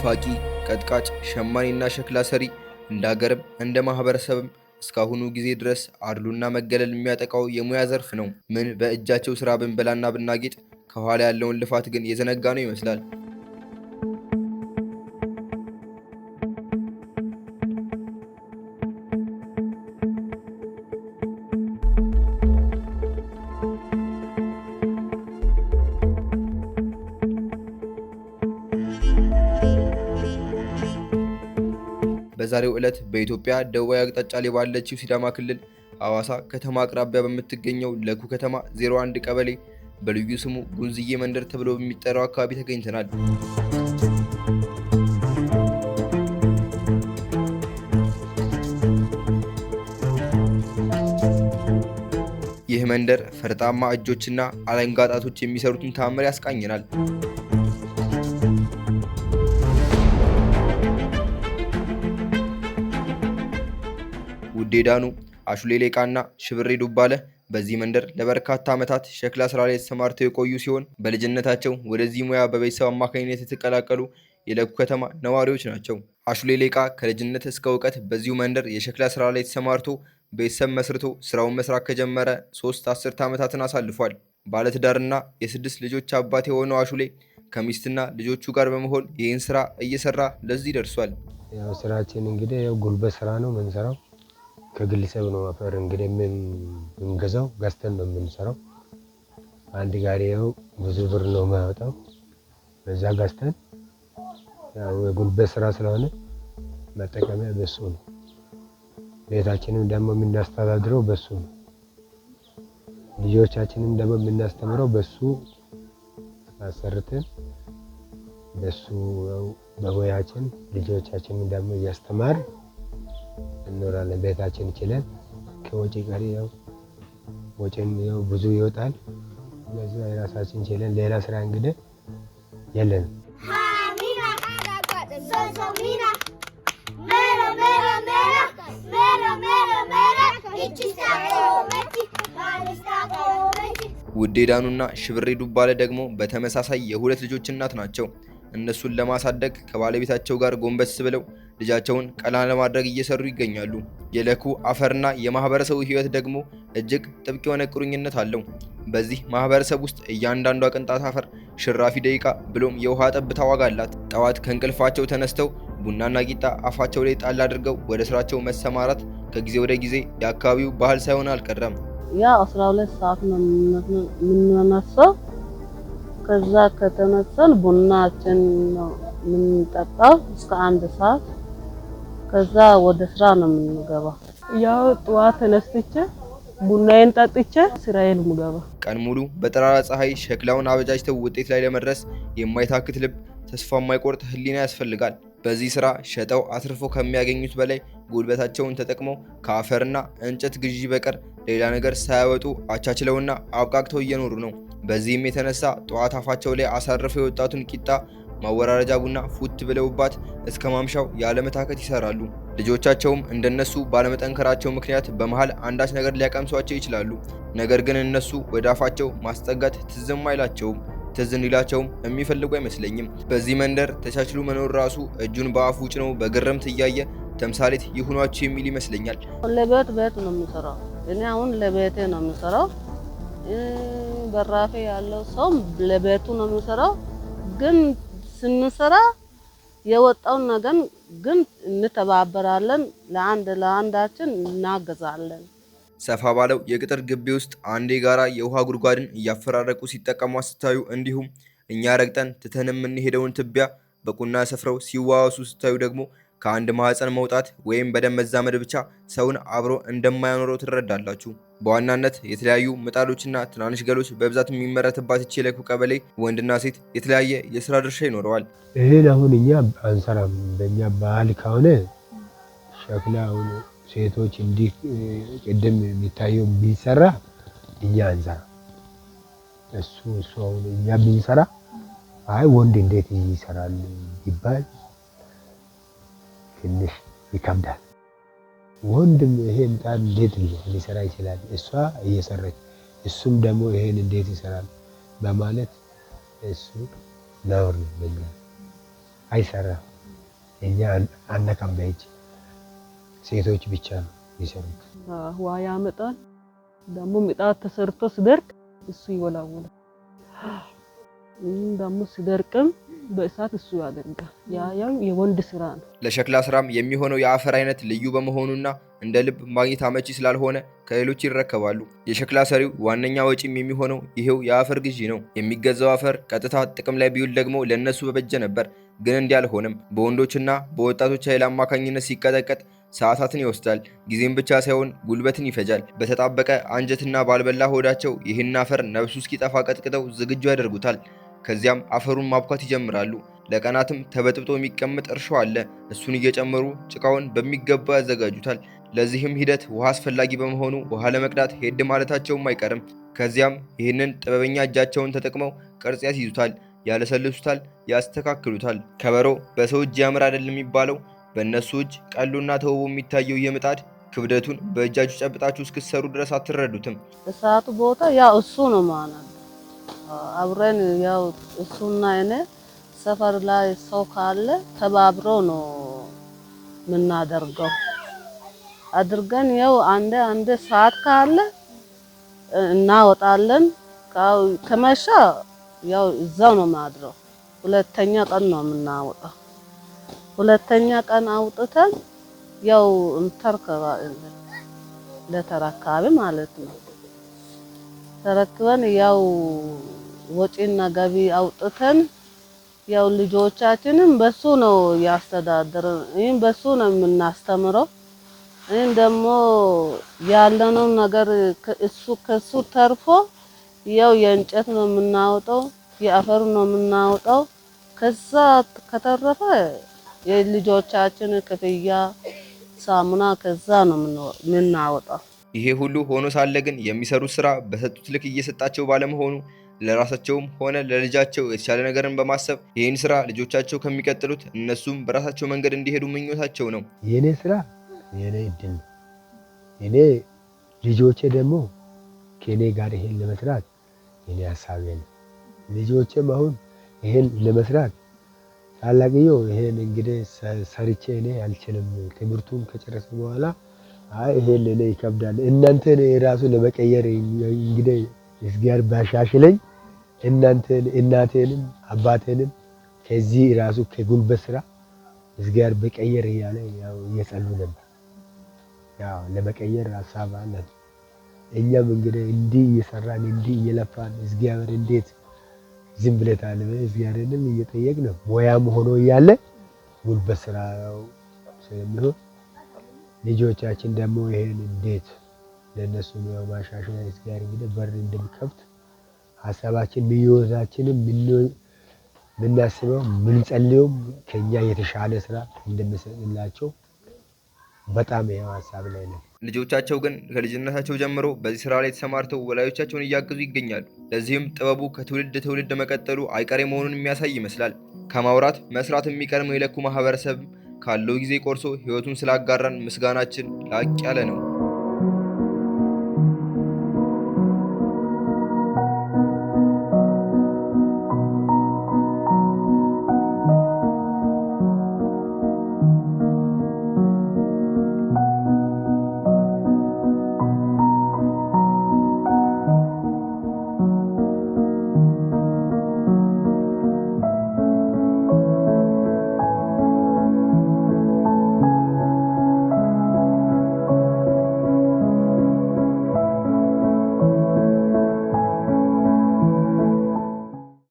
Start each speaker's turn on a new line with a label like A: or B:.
A: ፋቂ፣ ቀጥቃጭ፣ ሸማኔና ሸክላ ሰሪ እንደ ሀገርም እንደ ማህበረሰብም እስካሁኑ ጊዜ ድረስ አድሎና መገለል የሚያጠቃው የሙያ ዘርፍ ነው። ምን በእጃቸው ስራ ብንበላና ብናጌጥ ከኋላ ያለውን ልፋት ግን የዘነጋ ነው ይመስላል። በዛሬው ዕለት በኢትዮጵያ ደቡባዊ አቅጣጫ ላይ ባለችው ሲዳማ ክልል ሐዋሳ ከተማ አቅራቢያ በምትገኘው ለኩ ከተማ 01 ቀበሌ በልዩ ስሙ ጉንዝዬ መንደር ተብሎ በሚጠራው አካባቢ ተገኝተናል። ይህ መንደር ፈርጣማ እጆችና አለንጋ ጣቶች የሚሰሩትን ተአምር ያስቃኘናል። ውዴ ዳኑ፣ አሹሌ ሌቃና ሽብሬ ዱባለ በዚህ መንደር ለበርካታ ዓመታት ሸክላ ስራ ላይ ተሰማርተው የቆዩ ሲሆን በልጅነታቸው ወደዚህ ሙያ በቤተሰብ አማካኝነት የተቀላቀሉ የለኩ ከተማ ነዋሪዎች ናቸው። አሹሌ ሌቃ ከልጅነት እስከ እውቀት በዚሁ መንደር የሸክላ ስራ ላይ ተሰማርቶ ቤተሰብ መስርቶ ስራውን መስራት ከጀመረ 3 አስርተ ዓመታትን አሳልፏል። ባለትዳርና የ6 ልጆች አባት የሆነው አሹሌ ከሚስትና ልጆቹ ጋር በመሆን ይህን ስራ እየሰራ ለዚህ ደርሷል።
B: ያው ስራችን እንግዲህ ያው ጉልበት ስራ ነው የምንሰራው። ከግለሰብ ነው አፈር እንግዲህ የምንገዛው፣ ገዝተን ነው የምንሰራው። አንድ ጋሪ ያው ብዙ ብር ነው የማያወጣው። በዛ ገዝተን ያው የጉልበት ስራ ስለሆነ መጠቀሚያ በሱ ነው። ቤታችንም ደግሞ የምናስተዳድረው በሱ ነው። ልጆቻችንም ደግሞ የምናስተምረው በሱ አሰርተን በሱ ያው በሙያችን ልጆቻችንን ደግሞ እያስተማር እንኖራለን። ቤታችን ችለን ከወጪ ቀሪ ያው ወጪም ያው ብዙ ይወጣል። ስለዚህ የራሳችን ችለን ሌላ ስራ እንግዲህ የለንም።
A: ውዴ ዳኑና ሽብሬ ዱባለ ደግሞ በተመሳሳይ የ2 ልጆች እናት ናቸው። እነሱን ለማሳደግ ከባለቤታቸው ጋር ጎንበስ ብለው ልጃቸውን ቀና ለማድረግ እየሰሩ ይገኛሉ። የለኩ አፈርና የማህበረሰቡ ህይወት ደግሞ እጅግ ጥብቅ የሆነ ቁርኝነት አለው። በዚህ ማህበረሰብ ውስጥ እያንዳንዷ ቅንጣት አፈር፣ ሽራፊ ደቂቃ ብሎም የውሃ ጠብታ ዋጋ አላት። ጠዋት ከእንቅልፋቸው ተነስተው ቡናና ቂጣ አፋቸው ላይ ጣል አድርገው ወደ ስራቸው መሰማራት ከጊዜ ወደ ጊዜ የአካባቢው ባህል ሳይሆን አልቀረም።
C: ያ 12 ሰዓት ነው የምንነሳው። ከዛ ከተነሳን ቡናችን ነው የምንጠጣው እስከ 1 ሰዓት። ከዛ ወደ ስራ ነው የምንገባው።
D: ያው ጠዋት ተነስቼ ቡናዬን ጠጥቼ ስራዬን የምገባው።
A: ቀን ሙሉ በጠራራ ፀሐይ ሸክላውን አበጃጅተው ውጤት ላይ ለመድረስ የማይታክት ልብ፣ ተስፋ የማይቆርጥ ህሊና ያስፈልጋል። በዚህ ስራ ሸጠው አትርፈው ከሚያገኙት በላይ ጉልበታቸውን ተጠቅመው ከአፈርና እንጨት ግዢ በቀር ሌላ ነገር ሳያወጡ አቻችለውና አብቃቅተው እየኖሩ ነው። በዚህም የተነሳ ጠዋት አፋቸው ላይ አሳርፈው የወጣቱን ቂጣ ማወራረጃ ቡና ፉት ብለውባት እስከ ማምሻው ያለመታከት ይሰራሉ። ልጆቻቸውም እንደነሱ ባለመጠንከራቸው ምክንያት በመሃል አንዳች ነገር ሊያቀምሷቸው ይችላሉ። ነገር ግን እነሱ ወደ አፋቸው ማስጠጋት ትዝም አይላቸውም። ትዝ እንዲላቸውም የሚፈልጉ አይመስለኝም። በዚህ መንደር ተቻችሎ መኖር ራሱ እጁን በአፉ ጭኖ በግርምት እያየ ተምሳሌት ይሁኗቸው የሚል ይመስለኛል።
C: ለቤት ቤት ነው የምሰራው። እኔ አሁን ለቤቴ ነው የምሰራው። በራፌ ያለው ሰው ለቤቱ ነው የምሰራው። ግን ስንሰራ የወጣውን ነገር ግን እንተባበራለን፣ ለአንድ ለአንዳችን እናገዛለን።
A: ሰፋ ባለው የቅጥር ግቢ ውስጥ አንድ የጋራ የውሃ ጉድጓድን እያፈራረቁ ሲጠቀሙ ስታዩ፣ እንዲሁም እኛ ረግጠን ትተን የምንሄደውን ትቢያ በቁና ሰፍረው ሲዋዋሱ ስታዩ ደግሞ ከአንድ ማህፀን መውጣት ወይም በደም መዛመድ ብቻ ሰውን አብሮ እንደማያኖረው ትረዳላችሁ። በዋናነት የተለያዩ ምጣዶችና ትናንሽ ገሎች በብዛት የሚመረትባት ይህች የለኩ ቀበሌ ወንድና ሴት የተለያየ የስራ ድርሻ ይኖረዋል።
B: ይሄን አሁን እኛ አንሰራም። በእኛ ባህል ከሆነ ሸክላ አሁን ሴቶች እንዲህ ቅድም የሚታየው ቢሰራ እኛ አንሰራ። እሱ አሁን እኛ ቢንሰራ አይ ወንድ እንዴት ይሰራል ይባል ትንሽ ይከብዳል። ወንድም ይሄ ምጣድ እንዴት ሊሰራ ይችላል? እሷ እየሰራች እሱም ደግሞ ይሄን እንዴት ይሰራል በማለት እሱ ነውር ነው፣ በእኛ አይሰራም። እኛ አነካም በእጅ፣ ሴቶች ብቻ ነው የሚሰሩት።
D: ውሃ ያመጣል። ደግሞ ምጣድ ተሰርቶ ሲደርቅ እሱ ይወላውላል። ደግሞ ሲደርቅም በእሳት እሱ ያደርጋል። ያው የወንድ ስራ ነው።
A: ለሸክላ ስራም የሚሆነው የአፈር አይነት ልዩ በመሆኑና እንደ ልብ ማግኘት አመቺ ስላልሆነ ከሌሎች ይረከባሉ። የሸክላ ሰሪው ዋነኛ ወጪም የሚሆነው ይሄው የአፈር ግዢ ነው። የሚገዛው አፈር ቀጥታ ጥቅም ላይ ቢውል ደግሞ ለእነሱ በበጀ ነበር። ግን እንዲህ አልሆነም። በወንዶችና በወጣቶች ኃይል አማካኝነት ሲቀጠቀጥ ሰዓታትን ይወስዳል። ጊዜም ብቻ ሳይሆን ጉልበትን ይፈጃል። በተጣበቀ አንጀትና ባልበላ ሆዳቸው ይህን አፈር ነፍሱ እስኪጠፋ ቀጥቅጠው ዝግጁ ያደርጉታል። ከዚያም አፈሩን ማብኳት ይጀምራሉ። ለቀናትም ተበጥብጦ የሚቀመጥ እርሾ አለ። እሱን እየጨመሩ ጭቃውን በሚገባ ያዘጋጁታል። ለዚህም ሂደት ውሃ አስፈላጊ በመሆኑ ውሃ ለመቅዳት ሄድ ማለታቸውም አይቀርም። ከዚያም ይህንን ጥበበኛ እጃቸውን ተጠቅመው ቅርጽ ያስይዙታል፣ ያለሰልሱታል፣ ያስተካክሉታል። ከበሮ በሰው እጅ ያምር አይደል የሚባለው? በእነሱ እጅ ቀሎና ተውቦ የሚታየው ይህ ምጣድ ክብደቱን በእጃችሁ ጨብጣችሁ እስክትሰሩ ድረስ አትረዱትም።
C: እሳቱ ቦታ ያው እሱ ነው ማለት ነው። አብረን ያው እሱና እኔ ሰፈር ላይ ሰው ካለ ተባብሮ ነው የምናደርገው። አድርገን ያው አንደ አንደ ሰዓት ካለ እናወጣለን። ከመሻ ያው እዛው ነው ማድረው። ሁለተኛ ቀን ነው የምናወጣው። ሁለተኛ ቀን አውጥተን ያው እንተርከባለን ለተረካቢ ማለት ነው። ተረክበን ያው ወጪና ገቢ አውጥተን ያው ልጆቻችንን በሱ ነው ያስተዳደርን። ይህም በሱ ነው የምናስተምረው። ይህም ደግሞ ያለነው ነገር ከሱ ተርፎ ያው የእንጨት ነው የምናወጣው፣ የአፈር ነው የምናወጣው። ከዛ ከተረፈ የልጆቻችን ክፍያ፣ ሳሙና ከዛ ነው የምናወጣው።
A: ይሄ ሁሉ ሆኖ ሳለ ግን የሚሰሩት ስራ በሰጡት ልክ እየሰጣቸው ባለመሆኑ ለራሳቸውም ሆነ ለልጃቸው የተሻለ ነገርን በማሰብ ይህን ስራ ልጆቻቸው ከሚቀጥሉት እነሱም በራሳቸው መንገድ እንዲሄዱ ምኞታቸው ነው።
B: የኔ ስራ የኔ እድል ነው። እኔ ልጆቼ ደግሞ ከኔ ጋር ይሄን ለመስራት የኔ ሀሳቤ ነው። ልጆቼም አሁን ይሄን ለመስራት ታላቅየው ይሄን እንግዲህ ሰርቼ እኔ አልችልም፣ ትምህርቱን ከጨረሰ በኋላ አይ ይሄን ለኔ ይከብዳል፣ እናንተን ራሱ ለመቀየር እንግዲህ እግዚአብሔር ባሻሽለኝ እናንተን እናቴንም አባቴንም ከዚህ ራሱ ከጉልበት ስራ እግዚአብሔር በቀየር እያለ ያው እየጸሉ ነበር። ያው ለመቀየር ሀሳብ አለን። እኛም እንግዲህ እንዲህ እየሰራን እንዲህ እየለፋን እግዚአብሔር እንዴት ዝም ብለታል? እግዚአብሔርንም እየጠየቅን ሙያም ሆኖ እያለ ጉልበት ስራ ስለሚሆን ልጆቻችን ደግሞ ይሄን እንዴት ለእነሱ ያው ማሻሻያ እግዚአብሔር እንግዲህ በር እንደሚከፍት ሀሳባችን ምኞታችንም የምናስበው ምንጸልየውም ከኛ የተሻለ ስራ እንደሚሰጥላቸው በጣም ይሄው ሀሳብ ላይ ነን።
A: ልጆቻቸው ግን ከልጅነታቸው ጀምሮ በዚህ ስራ ላይ ተሰማርተው ወላጆቻቸውን እያገዙ ይገኛሉ። ለዚህም ጥበቡ ከትውልድ ትውልድ መቀጠሉ አይቀሬ መሆኑን የሚያሳይ ይመስላል። ከማውራት መስራት የሚቀድመው የለኩ ማህበረሰብ ካለው ጊዜ ቆርሶ ህይወቱን ስላጋራን ምስጋናችን ላቅ ያለ ነው።